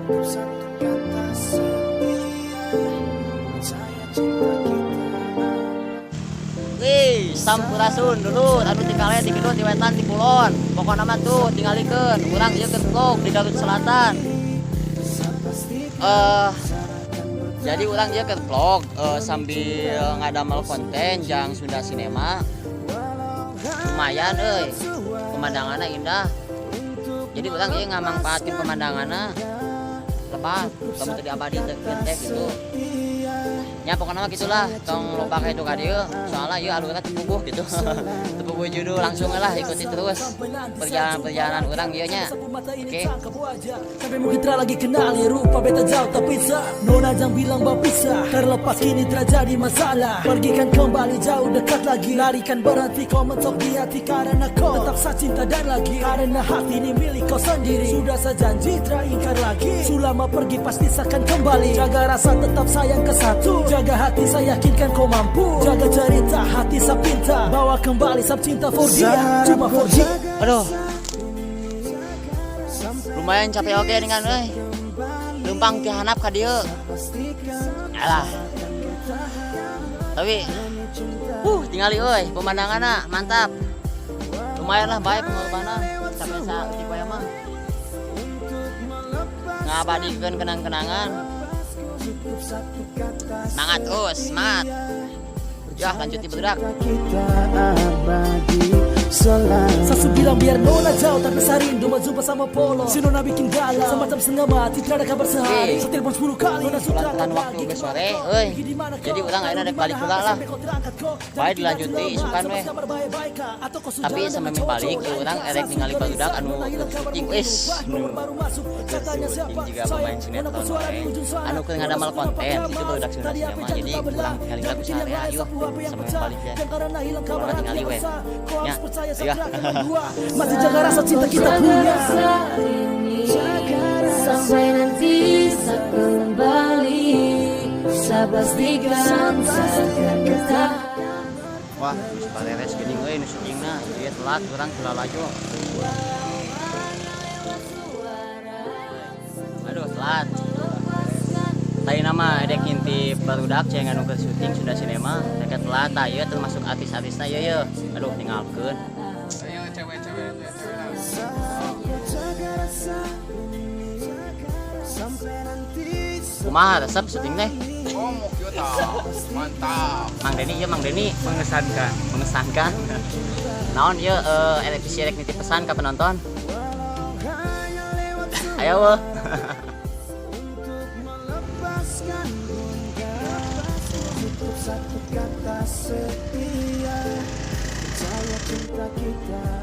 Cukup satu kata setia. Percaya cinta kita. Wih, sampurasun dulur, anu ti kaler, ti kidul, ti wetan, ti kulon. Pokokna mah tuh tingalikeun, urang ieu keur vlog di Garut Selatan. Jadi urang ieu keur vlog sambil ngadamel konten jang Sunda Sinema. Lumayan euy, pemandangannya indah. Jadi urang ieu ngamangpaatin pemandanganna. Lepas, kamu tadi abadi teh teh gitu. Ya, pokoknya mah gitulah, tong loba ka itu ka dieu, soalnya ieu alurna teu puguh gitu. Teu puguh judul, langsung lah ikuti terus perjalanan-perjalanan urang ieu nya. Oke. Sampai mungkin tak lagi kenali rupa beta, jauh tak bisa. Nona jangan bilang berpisah. Terlepas kini terjadi masalah. Pergikan kembali jauh dekat lagi. Larikan berhenti kau mentok di hati. Karena kau tetap saya cinta dan lagi. Karena hati ini milik kau sendiri. Sudah saya janji teringkar lagi. Selama pergi pasti saya akan kembali. Jaga rasa tetap sayang ke satu. Jaga hati, saya yakinkan kau mampu. Jaga cerita hati saya pinta. Bawa kembali sab cinta for dia. Cuma for dia. Aduh. Lumayan capek oke dengan euy. Leumpang ti handap ka dieu. Alah. Tapi tingali euy pemandanganna mantap. Lumayan lah, baik pengorbanan. Sampai saeutik wae mah. Ngabadikeun kenang-kenangan. Semangat terus, semangat. Ya, lanjut di bergerak. Kita abadi selalu. Sasu bilang biar nona jauh, tapi saya rindu mau jumpa sama polo. Si nona bikin galau semacam setengah mati, tidak ada kabar sehari. Oke. Saya telepon 10 kali, nona sudah Pelan-pelan waktu geus sore euy. Jadi urang ayeuna rek balik heula lah. Bae dilanjut deui isukan we. Tapi sampai balik urang erek ningali barudak anu syuting wis nu syuting juga pemain sinetron wae anu keur ngadamel konten itu barudak Sunda Sinema. Jadi urang tingali lagu sare, ayo sampai balik ya. Urang tingali we nya, ayo. Masih jaga rasa cinta kita punya. Sampai nanti saya kembali, saya pastikan saya akan bertahan. Wah, geus bareres geuning euy nu syutingna, ieu telat urang, teu lalajo. Aduh, telat. Tadi nama edek ngintip barudak ceng anu keur syuting Sunda Sinema, mereka telat tah, ieu termasuk artis-artisna ieu ye. Aduh, ninggalkeun. Ayo, cewek-cewek, cewek. Jaga rasa ini sampai nanti. Kumaha resep syuting teh? Oh, mau kieu tah. Mantap. Mang Deni ieu, Mang Deni. Mengesankan. Mengesankan. Naon ieu erek bisi erek nitip pesan ka penonton? Ayo weh. Untuk melepaskan luka, cukup satu kata setia. Percaya cinta kita.